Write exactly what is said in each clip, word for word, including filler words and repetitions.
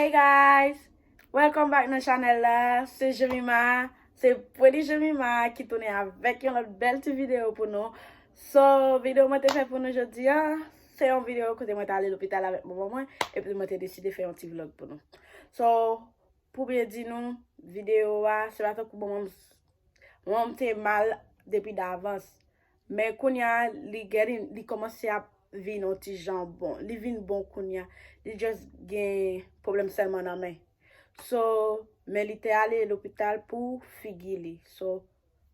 Hey guys, welcome back nan chanèl la. Se Jemima, se Pretty Jemima ki tounen avèk yon lòt bèl ti videyo pou nou. So, videyo mwen te fè pou nou jodi a, se yon videyo kote mwen t ale lopital avèk manman mwen, epi mwen te deside fè yon ti vlog pou nou. So, pou byen di nou, videyo a, se pa tankou manman m, manman m te mal depi davans. Men kounye a, li getting, li kòmanse ap vin yon ti jan bon. Li vin bon kounye a. Li just gen pwoblèm sèlman nan men. So, men li te ale lopital pou figi li. So,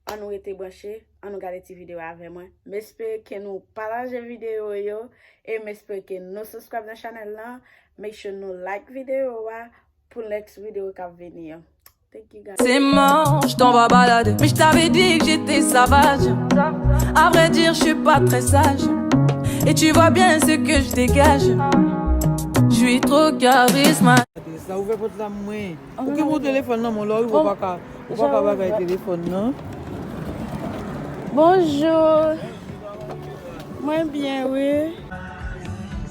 ann nou rete branche, ann nou gade ti videyo avè mwen. M espere ke nou pataje videyo yo, e m espere ke nou subscribe nan chanèl lan. Make sure nou like videyo a pou next videyo k ap vini yo. Thank you guys. C'est mort, je t'envoie balader. Mais je t'avais dit que j'étais sauvage. À vrai dire, je suis pas très sage. Et tu vois bien ce que je dégage. Je suis trop charismatique. Sa ouvè pòt la mwen. Ou gen bon telefòn nan men w, lè w rive w pa ka, ou pa ka bagay telefòn nan. Bonjour. Mwen byen, wi.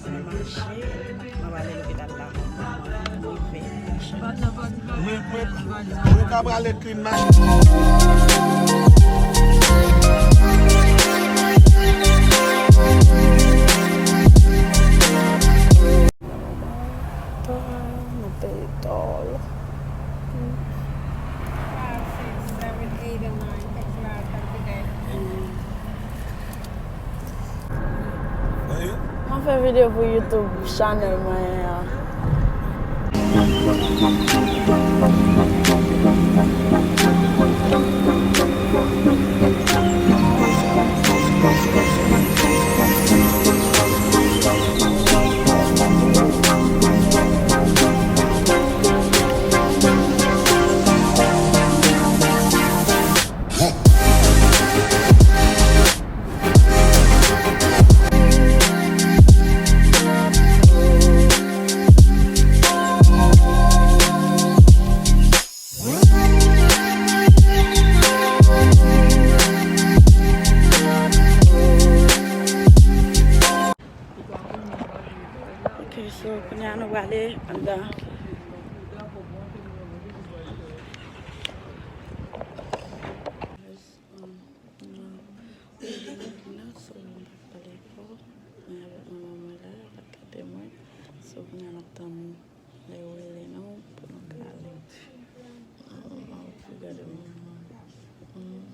Mwen mache, mwen prale lopital la. Mwen rive. Mwen, mwen, mwen ka prale clean machine. Five, six, seven, eight, and nine. Thanks, guys. Have a good day. Mwen fè videyo pou YouTube chanèl mwen an. Ok, so, kounye a nou prale anndan. Guys, um, nou, nou, so, nou pa pale fò, men avèk manman mwen la, l ap gade mwen. So, kounye a n ap tann lè yo rele nou pou nou ka ale. Manman, ou gade manman. Hmm.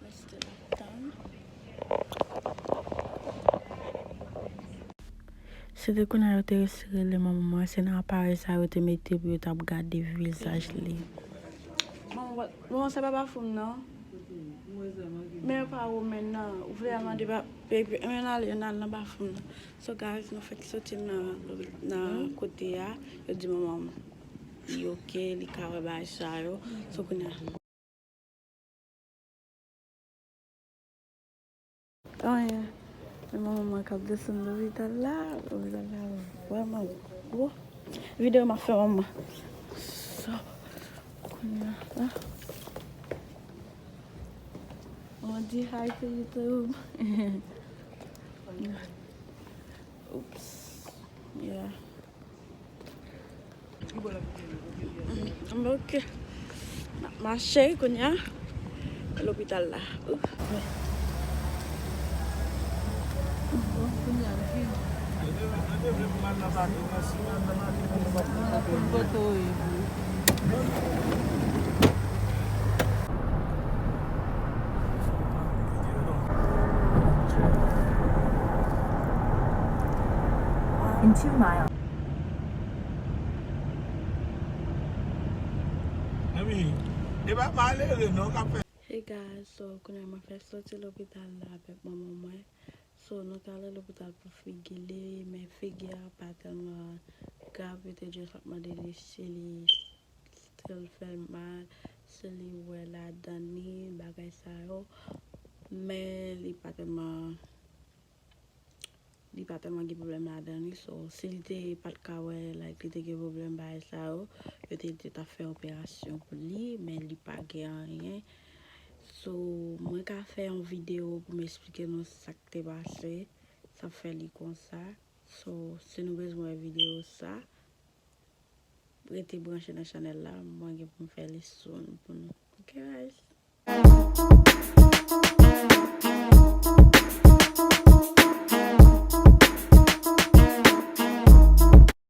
Mèsi de tann. Se te kounye a yo te resi rele manman mwen, se nan aparèy sa yo te mete pou yo t ap gade vizaj li. Manman, manman, se pa pafim nan. Men pa ou menm nan. Ou vle al mande pa, pe, pe, men ale, n al nan pafim nan. So, guys, nou fèk soti nan, nan kote a. Yo di manman m, li oke, li ka wè bagay sa yo. So, kounye a. Anyen. Men manman mwen k ap desann lopital la. Lopital la vrèman gwo. Videyo m ap fè manman. So, kounye a la. Manman di hi to YouTube. Oops. Yeah. Mm, ok. N ap mache kounye a. Lopital la. Oops. Bon, kounye a, m vin. In two miles. Anmwey, e pa malere non k ap fè. Hey guys, so kounye a mwen fèk soti lopital la avèk manman mwen. So, nou t ale lopital pou figi li, men figi a pa tèlman grav, yo te just ap mande li si li still fè l mal, si li wè ladan li, bagay sa yo. Men li pa tèlman li pa tèlman gen pwoblèm ladan li. So, si li te pa t ka wè, like, li te gen pwoblèm bagay sa yo, yo te, te ta fè operasyon pou li, men li pa gen anyen. So, mwen ka fè yon videyo pou m eksplike nou sa k te pase, sa fè li konsa. So, si nou bezwen wè videyo sa, rete branche nan chanèl la, mwen gen pou m fè li soon pou nou. Ok, guys?